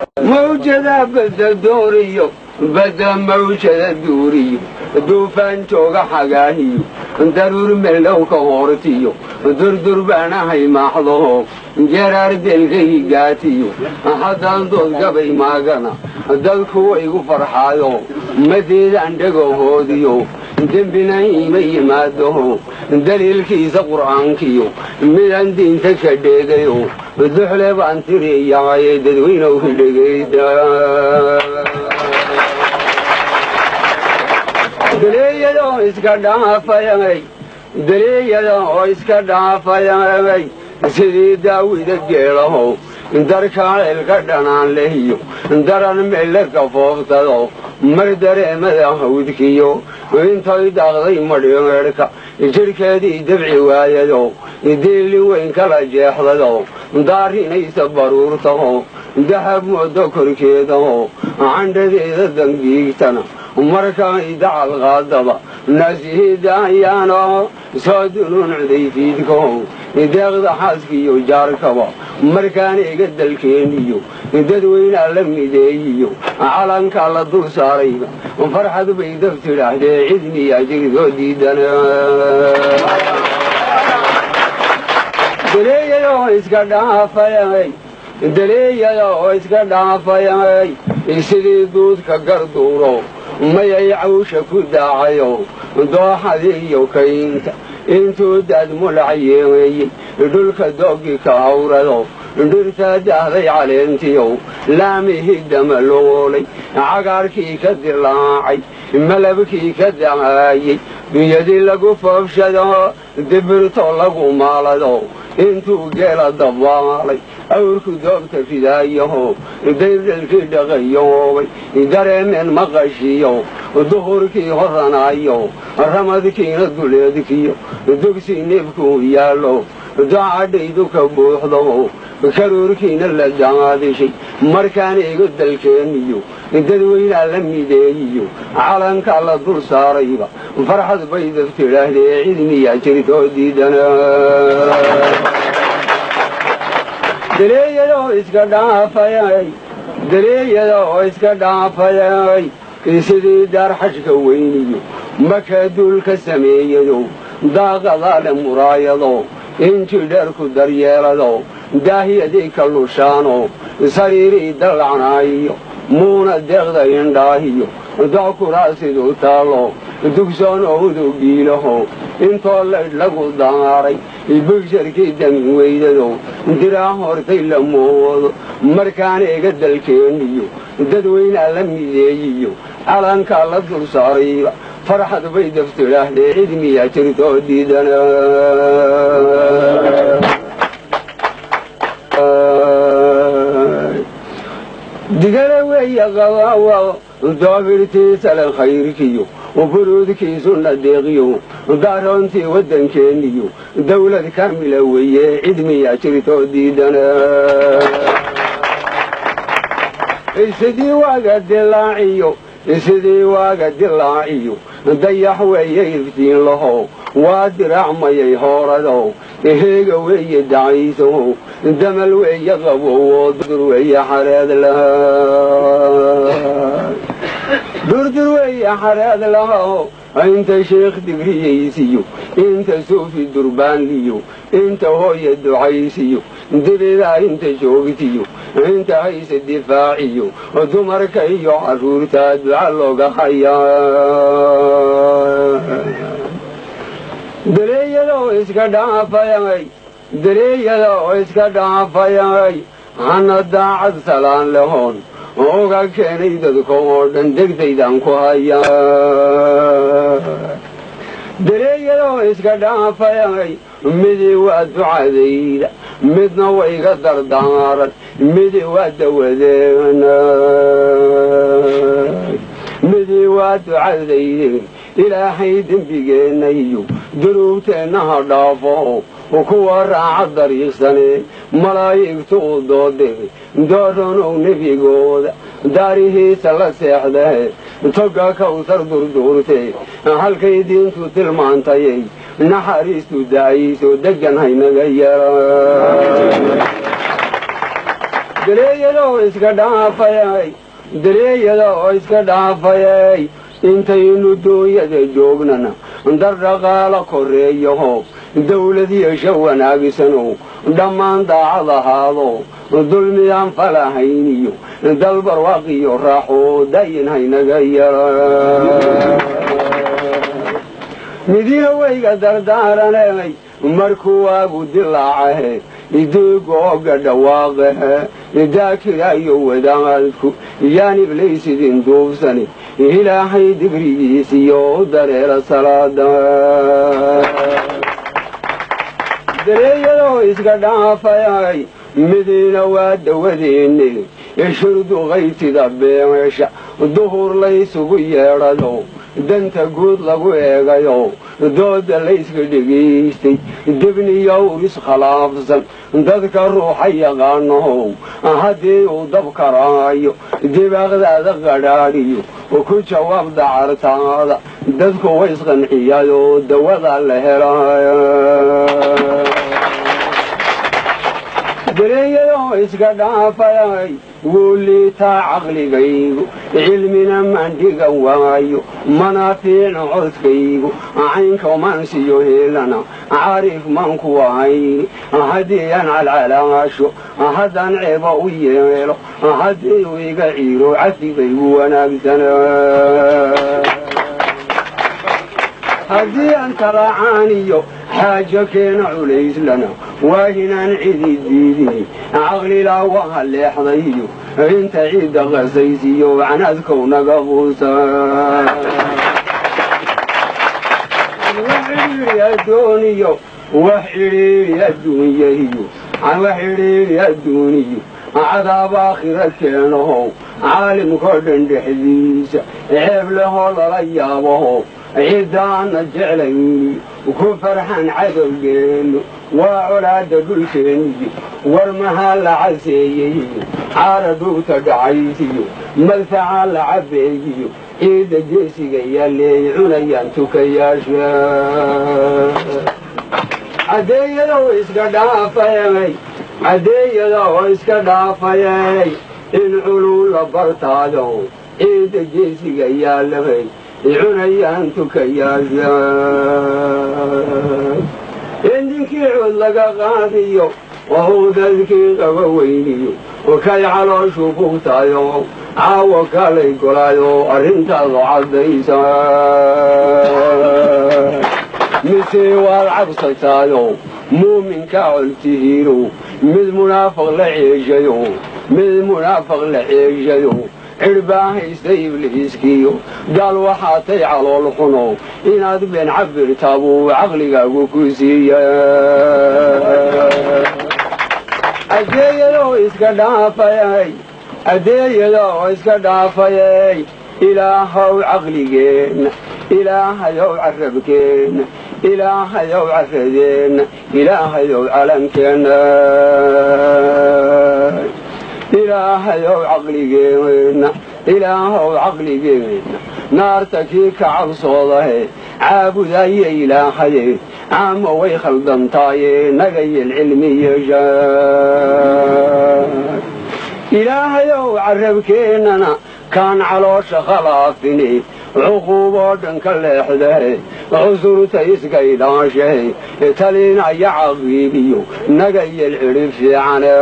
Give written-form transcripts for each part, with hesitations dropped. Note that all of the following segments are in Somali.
Mawjada badda dooriyo, badda mawjada duuriyo, duufaan jooga xagaahiyo, daruur meldhow ka hoortiyo, durdurbaanahay maaxdaho, jeraar delkay gaatiyo. Haddaan doodgabay maagana, dadku waygu farxaayo, madeedaan dhagahoodiyo, dembina iima yimaadaho. Daliilkiisa Qur'aankiyo midaan diinta ka dheegayo, duxle baan tiriyahay, dadweynow dhegayda. Daleeyada oo iska dhaafayay, daleeyada oo iska dhaafayay, sidii daawida geelaho, darkaalelka dhanaan lehiyo, daran melle ka fooftado, mar dareemada hawdkiyo, intoy daaqday madhimeedhka, jidhkeedii dabci waayado, deelli weyn kala jeexdado, daarinaysa baruurtaho, dahab moodo korkeedaho, candhadeeda dangiigtana, markay dacal qaadaba, nasihidayaano soo dunuuncday fiidkaho, deeqda xaaskiyo jaarkaba. Markaan iga dalkeeniyo dadweynaa la mideeyiyo, calankaa la dul saarayba, farxad bay daf tidhaahdee, cidmiyaa jirtoo diidan? Daleeyada oo iska dhaafayay, daleeyada oo iska dhaafayay, sidii duudka garduuro, mayay cawsha ku daacayo, dooxadii iyo kaynta intuu daad mulac yeemeeyey, dhulka doogi ka hawrado, dhirtaa daahday caleentiyow, laamihii damaloolay, cagaarkii ka dilaacay, malabkii ka dacaayey, dunyadii lagu foofshado, dibirto lagu maalado, intuu geela dabaalay, awrku doobta fidaayaho, daybdhalkii dhaqayoobay, dareemeen maqashiyo, duhurkii horanaayo, ramadkiina duleedkiyo, dugsi neefkuu yaallo, dacadhaydu ka buuxdo, karuurkiina la daadishay. Markaan iga dalkeeniyo dadweynaa la mideeyiyo, calankaa la dul saarayba, farxad bay daf tidhaahdee, cidmiyaa jirtoo diidan? Daleeyada oo iska dhaafayay, daleeyada oo iska dhaafayay, sidii daar xashka weyniyo, maka duulka sameeyado, daaqadaale muraayado, injidheerku daryeelado, daahyadii ka lushaano, sariirii dallacnaayiyo, muuna deeqda indhaahiyo, dockuraasidu taallo, dugsoon oo udugiilaho, intoo laydh lagu daaray, bigsharkii damin weydado, diraa hortay la moodo. Markaan iga dalkeeniyo dadweynaa la mideeyiyo, calankaa la dul saarayba, farxad bay daf tidhaahdee, cidmiyaa jirtoo diidan? Digale weeye qabawa doobirtiisale, khayrkiyo buruudkiisuna deeqiyo, daaroontii waddankeeniyo, dawlad kaamila weeye, cidmiyaa jirtoo diidan? Sidii waaga dilaaciyo, sidii waaga dilaaciyo, dayax weeye iftiin laho, waa diraacmayay hoorado, heega weeye dacaysaho, damal weeye qabowo, durdur weeye xareed laha, durdur weeye xareed laho. Inta sheekh digriyaysiyo, inta suufi durbaanliyo, inta hooya ducaysiyo, dibidaa inta joogtiyo, inta hayse difaaciyo, dumarka iyo carruurtaa duca looga hayaa. Daleeyada oo iska dhaafayay, daleeyada oo iska dhaafayay, hana daacad salaan lahoon oga keenay dadka oo dhan, degdaydaan ku hayaa. Daleeyada oo iska dhaafayay, midi waa ducadayda, midna wayga dardaaran, midi waa dawadeena, midi waa ducadayde. Ilaahay dembigeenna iyo dunuubteenna ha dhaafo, kuwa raaca dariiqsane, malaa'igtu u doode, dooranow nebigooda, daarihiisa la seexdee, toga kawsar durduurte, halkay diintu tilmaantayay, naxariistu da'ayso, deggan haynaga yara. Dareeyadoo iska dhaafayay, dareeyadoo iska dhaafayay. Intaynu duunyada joognana dar dhaqaala koreeyaho, dawlad yeesha wanaagsanow, dhammaan daacad ahaado, dulmiyaan falahayniyo, dal barwaaqiyo raaxo dayin haynaga yara. Midina wayga dardaaranay: markuu waagu dilaacahe, idiigooga dhawaaqahe, daakiraayo wadaadku, yaan iblays idin duubsani, Ilaahay digrigiisiyo dareera salaada. Dareeyadoo iska dhaafayay. Midiina waa dawadeenne: shurduqaytida beesha duhur laysugu yeedhayo, danta guud lagu eegayo, dooda layska dhegaystay, debniyo uris khilaafsan dadka ruuxa yaqaanaho, haddii uu dab karaayo dibaaqdaada qadhaadhiyo, ku jawaab dacartaada, dadku way isqanciyayo, dawada la helay. Dareeyadoo iska dhaafayay. Wuu liitaa caqligaygu, cilmina mandhigan waayo, mana fiicno codkaygu, caynka mansiyo heelana caarif maan ku ahayn. Haddii aan calcalaasho, haddaan ceeba u yeelo, haddii uu iga ciiro, cafigaygu wanaagsana. Haddii aan talacaaniyo xaajo keena culayslana, waa inaan cidi diidin, caqlilaa waha leexdayo, inta ciidda qasaysiyo canaadkow naga quusa. Wax cidhiidhi addooniyo, wax cidhiidhi adduunyahiyo, wax cidhiidhi adduuniyo cadaab aakhira keenaho, caalimkoo dhan dhexdiisa ceeb lehoo lala yaabaho, ciddaana jeclayni ku farxan cadowgeennu, waa colaadda dhulkeenniyo, war mahaa la caseeyeyiyo, caara dhugta dhacaysiyo, madfacaa la cabbeeyiyo, ciidda jeesiga yaalleey cunayaan tukayaasha. Caddeeyadow iska dhaafayay, caddeeyadow iska dhaafayay. In culuu la bartaado, ciidda jeesiga yaallabay cunayaan tukayaasha, in ninkii cod laga qaadiyo oo dadkii qaba weyniyo, kay calooshu bugtayo, caawo kalay golaayo, arrintaadu caddaysa. Mise waad cabsataayo muuminka coltihiino, mid munaafiq la ceeshayo, mid munaafiq la ceeshayo, cidhbaa haysta ibliiskiyo gaal, waxaa tay calool xuno inaad been cabirtaa buu caqligaagu ku siiya. Addeeyadoo iska dhaafayay, addeeyadoo iska dhaafayay. Ilaahow caqligeenna, Ilaahayow carabkeenna, Ilaahayow carradeenna, Ilaahayow calankeenna, Ilaahayow caqligeenna, Ilaahow caqligeenna, naarta kii ka cabsoodahe caabudaye Ilaahaye, caama way khaldantaaye, naga yel cilmi yeesha. Ilaahayow carabkeennana kaan caloosha khalaafini, cuquuboo dhan ka leexdahe, cusurta iska idhaashahe, talinaya caqiibiyo, naga yel cidhib fiicane.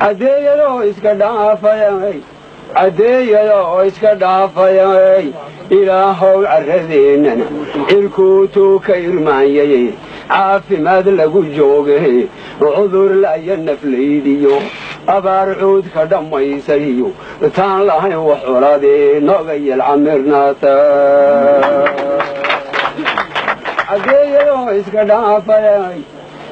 Caddeeyadoo iska dhaafayay, caddeeyadoo iska dhaafayay. Ilaahow carradeennana cirkuutuu ka irmaanyayey, caafimaad lagu joogahe, cudur la'ya naflaydiyo, abaar cuudka dhammaysayo, taan lahayn wax colaadee, nooga yel camirnaata. Caddeeyadoo iska dhaafayay,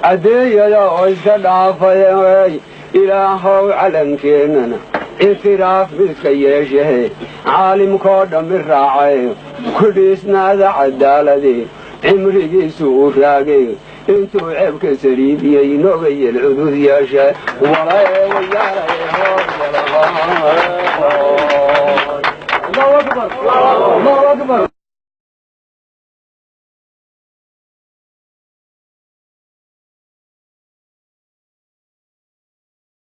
caddeeyadoo iska dhaafayay. Ilaahow calankeenana ictiraaf midka yeeshahe, caalimkoo dhammi raacay, ku dhiisnaada cadaalade, cimrigiisu uu raagay, intuu ceebka saliibiyey, nooga yel cudud yeeshe. Allahu akbar, Allahu akbar.